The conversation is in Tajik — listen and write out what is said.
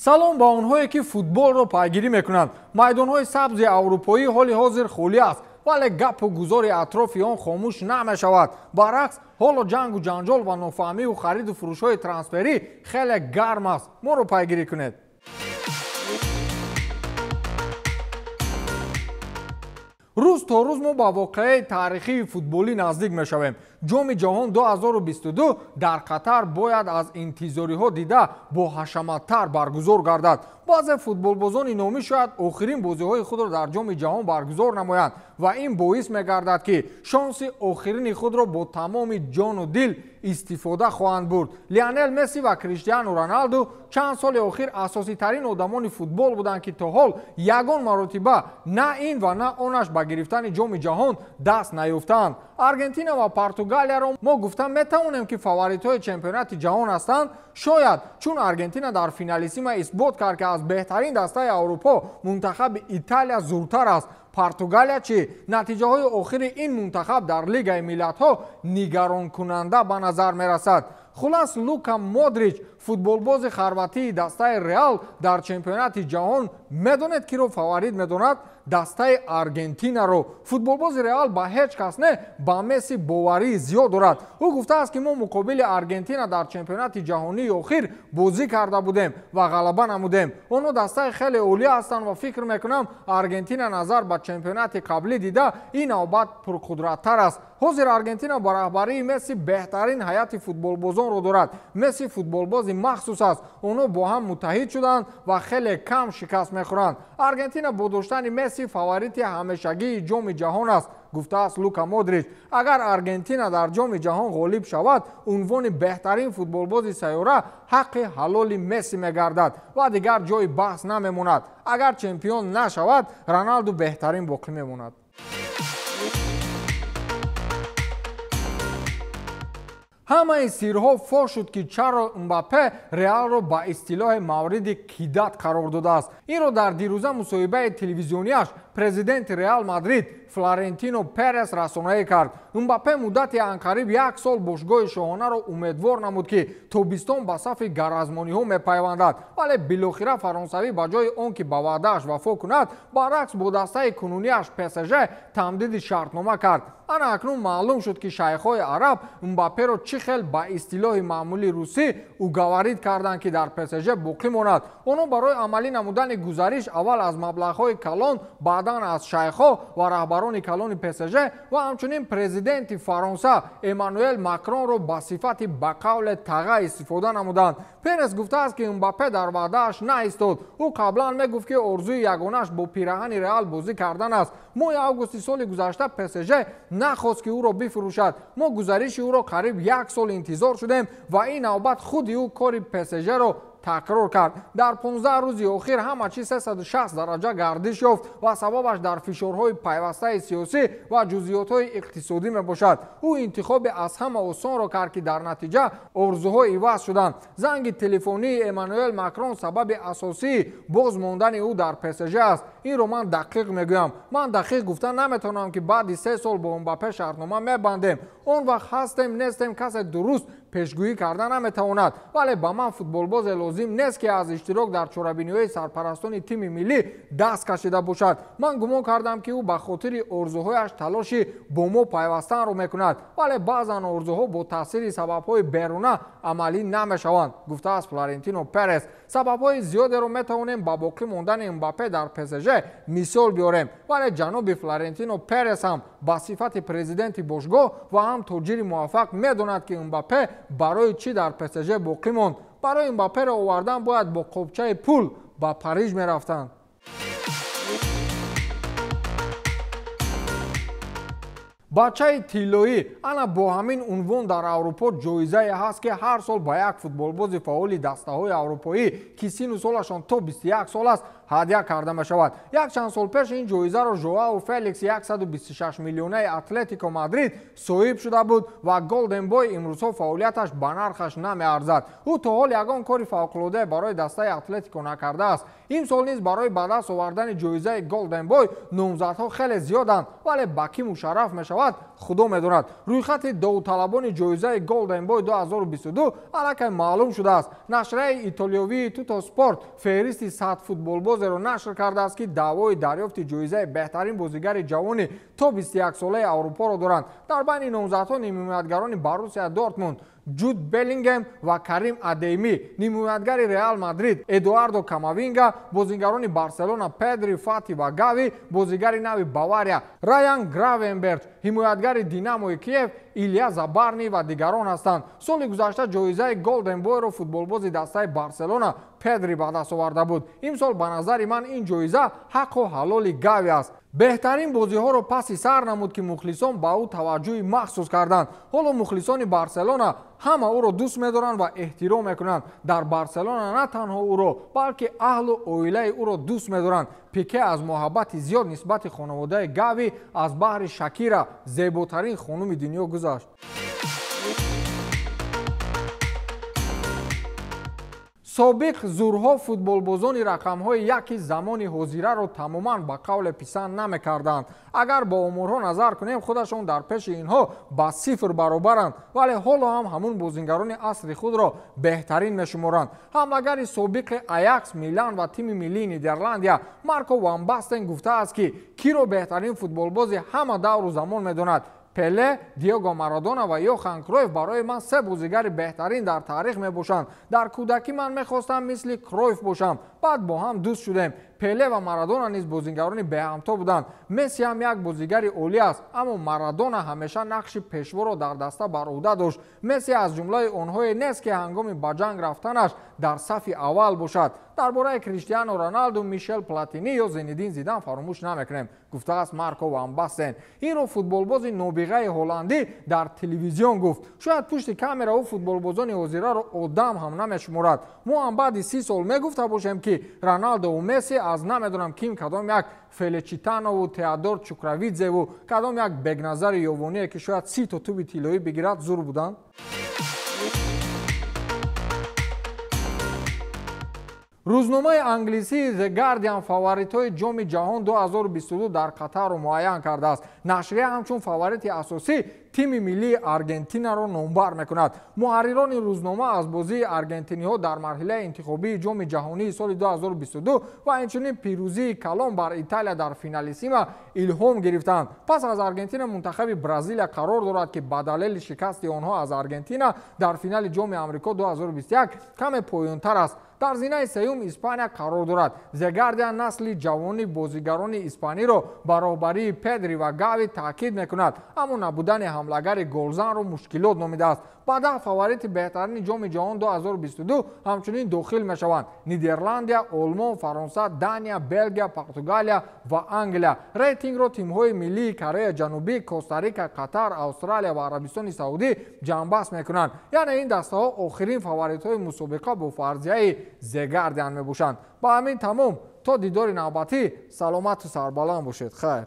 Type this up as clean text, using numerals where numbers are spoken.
Салом ба онҳое ки футболро пайгирӣ мекунанд. Майдонҳои сабзи аврупоӣ ҳоли ҳозир холӣ аст, вале гапу гузори атрофи он хомӯш намешавад. Баръакс, ҳоло ҷангу ҷанҷол ва нофаҳмиву хариду фурӯшҳои трансферӣ хеле гарм аст. Моро пайгирӣ кунед. Рӯз то рӯз мо ба воқеаи таърихии футболӣ наздик мешавем. Ҷоми ҷаҳон 2022 дар Қатар бояд аз интизориҳо дида бо ҳашаматтар баргузор гардад. Баъзе футболбозони номӣ шояд охирин бозиҳои худро дар ҷоми ҷаҳон баргузор намоянд ва ин боис мегардад, ки шонси охирини худро бо тамоми ҷону дил истифода хоҳанд бурд. Лионел Месси ва Криштиану Роналду чанд соли охир асоситарин одамони футбол буданд, ки то ҳол ягон маротиба на ин ва на онаш ба гирифтани ҷоми ҷаҳон даст наёфтаанд. Аргентина ва Португалияро мо гуфта метавонем, ки фаворитҳои чемпионати ҷаҳон ҳастанд. Шояд, чун Аргентина дар финалиссима исбот кард, ки аз беҳтарин дастаи Аврупо мунтахаби Италия зуртар аст. Португалия чӣ? Натиҷаҳои охири ин мунтахаб дар Лигаи миллатҳо нигаронкунанда ба назар мерасад. Хулас, Лука Модрич, футболбози хорватии дастаи Реал дар чемпионати ҷаҳон, медонед киро фаворит медонад? Дастаи Аргентинаро. Футболбози Реал ба ҳеҷ кас не, ба Месси боварии зиёд дорад. Ӯ гуфтааст, ки мо муқобили Аргентина дар чемпионати ҷаҳонии охир бозӣ карда будем ва ғалаба намудем. Онҳо дастаи хеле олӣ ҳастанд ва фикр мекунам, Аргентина назар ба чемпионати қаблӣ дида ин навбат пурқудраттар аст. Ҳозир Аргентина ба раҳбарии Месси беҳтарин ҳайати футболбозонро дорад. Месси футболбози махсус аст. Онҳо бо ҳам муттаҳид шуданд ва хеле кам шикаст мехӯранд. Аргентина бо доштани Месси фаворити ҳамешагии ҷоми ҷаҳон аст, гуфтааст Лука Модрич. Агар Аргентина дар ҷоми ҷаҳон ғолиб шавад, унвони беҳтарин футболбози сайёра ҳаққи ҳалоли Месси мегардад ва дигар ҷои баҳс намемонад. Агар чемпион нашавад, Роналду беҳтарин боқӣ мемонад. Ҳамаи сирҳо фош шуд, ки чаро Мбаппе Реалро ба истилоҳи мавриди кидат қарор додааст. Инро дар дирӯза мусоҳибаи телевизионияш президенти Реал Мадрид Флорентино Перес расонаӣ кард. Мбаппе муддати анқариб як сол бошгоҳи шоҳонаро умедвор намуд, ки тобистон ба сафи гаразмониҳо мепайвандад, вале билохира фаронсавӣ ба ҷои он ки ба ваъдааш вафо кунад, баръакс бо дастаи кунунияш ПСЖ тамдиди шартнома кард. Ана акнун маълум шуд, ки шайхҳои араб Мбапперо чӣ хел ба истилоҳи маъмули русӣ уговорид карданд, ки дар ПСЖ боқӣ монад. Онҳо барои амалӣ намудани гузариш аввал аз маблағҳои калон, баъдан аз шайхҳо ва раҳбарони калони ПСЖ ва ҳамчунин президенти Фаронса Эммануэл Макронро ба сифати ба қавле таға истифода намуданд. Перес гуфтааст, ки Мбаппе дар ваъдааш наистод. Ӯ қаблан мегуфт, ки орзуи ягонааш бо пираҳани Реал бозӣ кардан аст. Моҳи августи соли гузашта ПСЖ нахост, ки ӯро бифурӯшад. Мо гузариши ӯро қариб як сол интизор шудем ва ин навбат худи ӯ кори ПСЖ-ро такрор кард. Дар 15 рӯзи охир ҳама чиз 360 дараҷа гардиш ёфт ва сабабаш дар фишорҳои пайвастаи сиёсӣ ва ҷузъиётҳои иқтисодӣ мебошад. Ӯ интихоби аз ҳама осонро кард, ки дар натиҷа орзуҳо иваз шуданд. Занги телефонии Эммануэл Макрон сабаби асосии боз мондани ӯ дар ПСЖ аст. Инро ман дақиқ мегӯям. Ман дақиқ гуфта наметавонам, ки баъди 3 сол бо Мбаппе шартнома мебандем. Он вақт ҳастем нестем касе дуруст пешгӯӣ карда наметавонад, вале ба ман футболбозе лозим нест, ки аз иштирок дар чорабиниҳои сарпарастони тими миллӣ даст кашида бошад. Ман гумон кардам, ки ӯ ба хотири орзуҳояш талоши бо мо пайвастанро мекунад, вале баъзан орзуҳо бо таъсири сабабҳои беруна амалӣ намешаванд, гуфтааст Флорентино Перес. Сабабҳои зиёдеро метавонем ба боқӣ мондани Мбаппе дар ПСЖ мисол биёрем, вале ҷаноби Флорентино Перес ҳам ба сифати президенти бошгоҳ ва ҳам тоҷири муваффақ медонад, ки Мбаппе барои чӣ дар ПСЖ боқӣ монд. Барои Мбапперо овардан бояд бо қобчаи пул ба Париж мерафтанд. Бачаи тиллоӣ ана бо ҳамин унвон дар Аврупо ҷоизае ҳаст, ки ҳар сол ба як футболбози фаъоли дастаҳои аврупоӣ, ки сину солашон то 21 сол аст, ҳадя карда мешавад. Якчанд сол пеш ин ҷоизаро Жоао Феликс 126 миллионаи Атлетико Мадрид соҳиб шуда буд ва Голден Бой имрӯзҳо фаъолияташ ба нархаш намеарзад. Ӯ то ҳол ягон кори фавқулода барои дастаи Атлетико накардааст. Имсол низ барои ба даст овардани ҷоизаи Голден Бой номзадҳо хеле зиёданд, вале ба кӣ мушарраф мешавад худо медонад. Рӯйхати довталабони ҷоизаи Голден Бой 2022 аллакай маълум шудааст. Нашрияи итолиёвии Туто Спорт феҳристи 100 футболбозеро нашр кардааст, ки даъвои дарёфти ҷоизаи беҳтарин бозигари ҷавони то 21-солаи Аврупоро доранд. Дар байни номзадҳо нимҳимоятгарони Боруссия Дортмунд Ҷуд Беллингем ва Карим Адейми, нимҳимоятгари Реал Мадрид Эдуардо Камавинга, бозигарони Барселона Педри, Фати ва Гави, бозигари нави Бавария Раян Гравенберг, ҳимоятгари Динамои Киев Илия Забарни ва дигарон ҳастанд. Соли гузашта ҷоизаи Голден Бойро футболбози дастаи Барселона Педри ба даст оварда буд. Имсол ба назари ман ин ҷоиза ҳаққу ҳалоли Гави аст. Беҳтарин бозиҳоро паси сар намуд, ки мухлисон ба ӯ таваҷҷӯҳи махсус карданд. Ҳоло мухлисони Барселона ҳама ӯро дӯст медоранд ва эҳтиром мекунанд. Дар Барселона на танҳо ӯро, балки аҳлу оилаи ӯро дӯст медоранд. Пике аз муҳаббати зиёд нисбати хонаводаи Гави аз баҳри Шакира, зеботарин хонуми дунё, гузашт. Собиқ зурҳо футболбозони рақамҳои яки замони ҳозираро тамоман ба қавле писанд намекарданд. Агар бо оморҳо назар кунем, худашон дар пеши инҳо ба сифр баробаранд, вале ҳоло ҳам ҳамун бозингарони асри худро беҳтарин мешуморанд. Ҳамлагари собиқи Аякс, Милан ва тими миллии Нидерландия Марко ван Бастен гуфтааст, ки киро беҳтарин футболбози ҳама давру замон медонад. Пеле, Диего Марадона ва Йохан Кройф барои ман се бозигари беҳтарин дар таърих мебошанд. Дар кӯдакӣ ман мехостам мисли Кройф бошам. Баъд бо ҳам дӯст шудем. Пеле ва Марадона низ бозигарони беҳамто буданд. Месси ҳам як бозигари олӣ аст, аммо Марадона ҳамеша нақши пешворо дар даста бар ӯҳда дошт. Месси аз ҷумлаи онҳое нест, ки ҳангоми ба ҷанг рафтанаш дар сафи аввал бошад. Дар бораи Криштиану Роналду, Мишел Платини ё Зинедин Зидан фаромӯш намекунем, гуфтааст Марко ван Бастен. Инро футболбози нобиғаи ҳолландӣ дар телевизион гуфт. Шояд пушти камера ӯ футболбозони ҳозираро одам ҳам намешуморад. Мо ҳам баъди 30 сол мегуфта бошем, ки Роналдову Месси аз намедонам ким, кадом як Фелечитанову, Теодор Чукравидзеву, кадом як Бегназари Ёвоние, ки шояд 30 то туби тиллоӣ бигирад, зур буданд. Рӯзномаи англисии The Guardian фаворитҳои ҷоми ҷаҳон 2022 дар Қатарро муайян кардааст. Нашрия ҳамчун фаворити асосӣ тими миллии Аргентинаро номбар мекунад. Муҳаррирони рӯзнома аз бозии аргентиниҳо дар марҳилаи интихобии ҷоми ҷаҳонии соли 2022 ва инчунин пирӯзии калон бар Италия дар финалисима илҳом гирифтанд. Пас аз Аргентина мунтахаби Бразилия қарор дорад, ки ба далели шикасти онҳо аз Аргентина дар финали ҷоми Амрико 2021 каме поёнтар аст. Дар зинаи сеюм Испания қарор дорад. The Guardian насли ҷавони бозигарони испаниро ба роҳбарии Педри ва Гави таъкид мекунад, аммо набудани ҳамлагари голзанро мушкилот номидааст. Ба 10 фаворити беҳтарини ҷоми ҷаҳон 2022 ҳамчунин дохил мешаванд Нидерландия, Олмон, Фаронса, Дания, Белгия, Португалия ва Англия. Рейтингро тимҳои миллии Корея Ҷанубӣ, Коста-Рика, Қатар, Австралия ва Арабистони Саудӣ ҷамъбаст мекунанд. Яъне ин дастаҳо охирин фаворитҳои мусобиқа бо фарзияи The Guardian мебошанд. Ба ҳамин тамом, то дидори навбатӣ саломату сарбаланд бошед. Хайр.